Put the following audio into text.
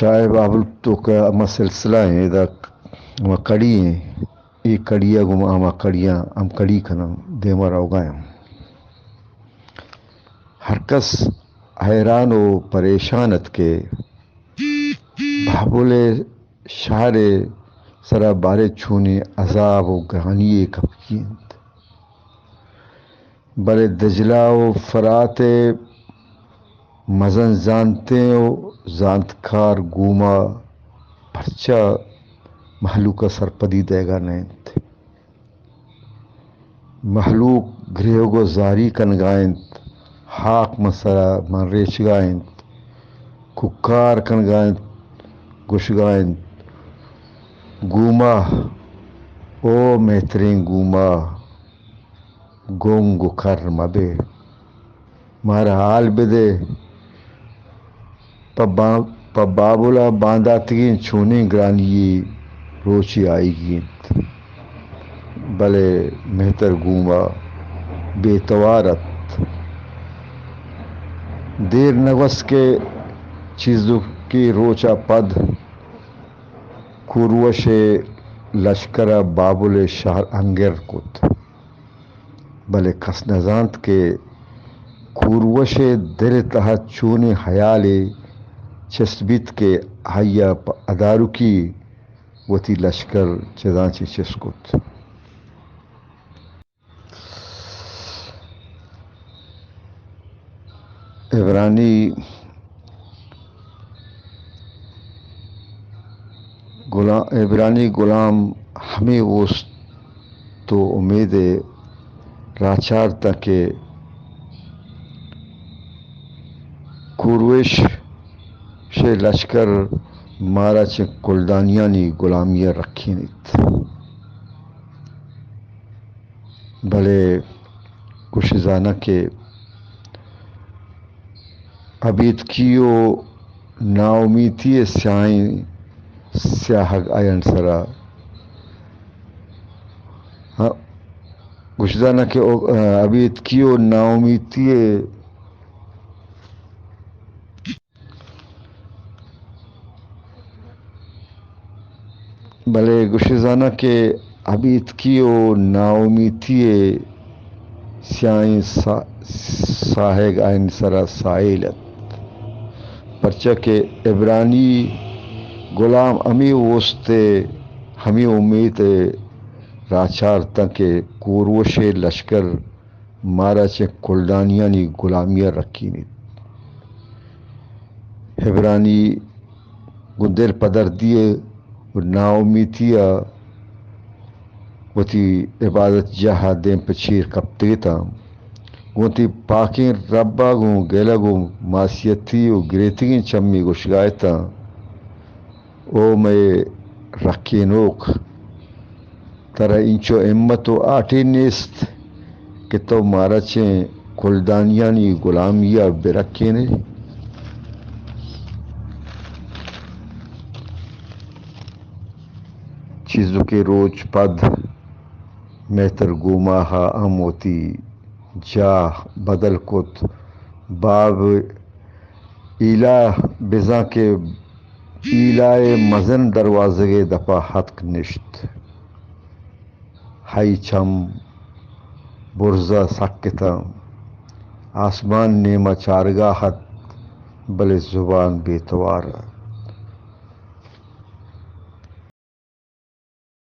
شاہ بابل توکا ہما سلسلہ ایں، ادا ہما کڑی ایں، اے کڑی ءَ گوں ہما کڑیاں ہم کڑی کناں، دیما روگا ایں۔ ہر کس حیران و پریشان ات کہ بابل ءِ شہر ءِ سرا باریں چونیں عذاب و گرانی یے کپگی انت۔ بلے دجلہ و فرات ءِ مزن زانتیں و زانتکار گوما پرچا مہلوک ءَ سرپدی دئیگا نہ انت؟ مہلوک گریوگ و زاری کنگا انت، ہاک من سرا من ریچگا انت، کوکار کنگا انت، گوشگا انت، گوما، او مہتریں گوما، گنگ و کر مبے، مارا حال بدے۔ پہ با-، پہ بابل ءَ بانداتگیں چونیں گرانی یے روچے آئیگی انت، بلے مہتر گوما بے توار ات۔ دیر نہ گوست کہ چیزوکے روچ ءَ پد کوروش ءِ لشکر ءَ بابل ءِ شہر انگر کت۔ بلے کس نہ زانت کہ کوروش ءِ دل ءِ تہا چونیں ہیالے چست بیت کہ آئی ءَ پہ ادارکی وتی لشکر چداں چہ چست کت۔ عبرانی گلام، عبرانی گلام ہمے اوست و امیدے راچارتاں کہ کوروش شے لشکر مارا چہ کلدانیانی گلامی ءَ رکینیت۔ بلے گوشے زاناں کہ ابیتکی و ناامیتی ءِ سیاہیں سیاہگ آیان سرا، ہاں، گوشے زاناں کہ او-، ابیتکی و ناامیتی ءِ بلے گوشے زاناں کہ ابیتکی و ناامیتی ءِ سیاہیں سا-، ساہگ آیانی سرا ساہیل ات، پرچا کہ عبرانی گلام ہمے اوست ءُ ہمے امیت ءَ راچارتاں کہ کوروش ءِ لشکر مارا چہ کلدانیانی گلامی ءَ رکینیت۔ عبرانی گوں دل پدردی ءُ ناامیتی ءَ وتی عبادت جاہ ءَ دیم پہ چیر کپتگ اتاں، گوں وتی پاکیں رب ءَ گوں گلگ ءُ ماسیتی ءُ گریتگیں چمے گوشگا اتاں۔ او مئے رکینوک، ترا اینچو ہمت ءُ آٹے نیست کہ تو مارا چہ کلدانیانی گلامی ءَ برکینے؟ چیزوکے روچ پد مہتر گوما ءَ ہم وتی جاہ بدل کت۔ باب ایلا، بزاں کہ ایلا ءِ مزن دروازگ ءِ دپ ءَ اتک نشت۔ آئی چم برز ءَ سک اتاں۔ آسمان نیم ءَ چارگا ات، بلے زبان بے توار ات۔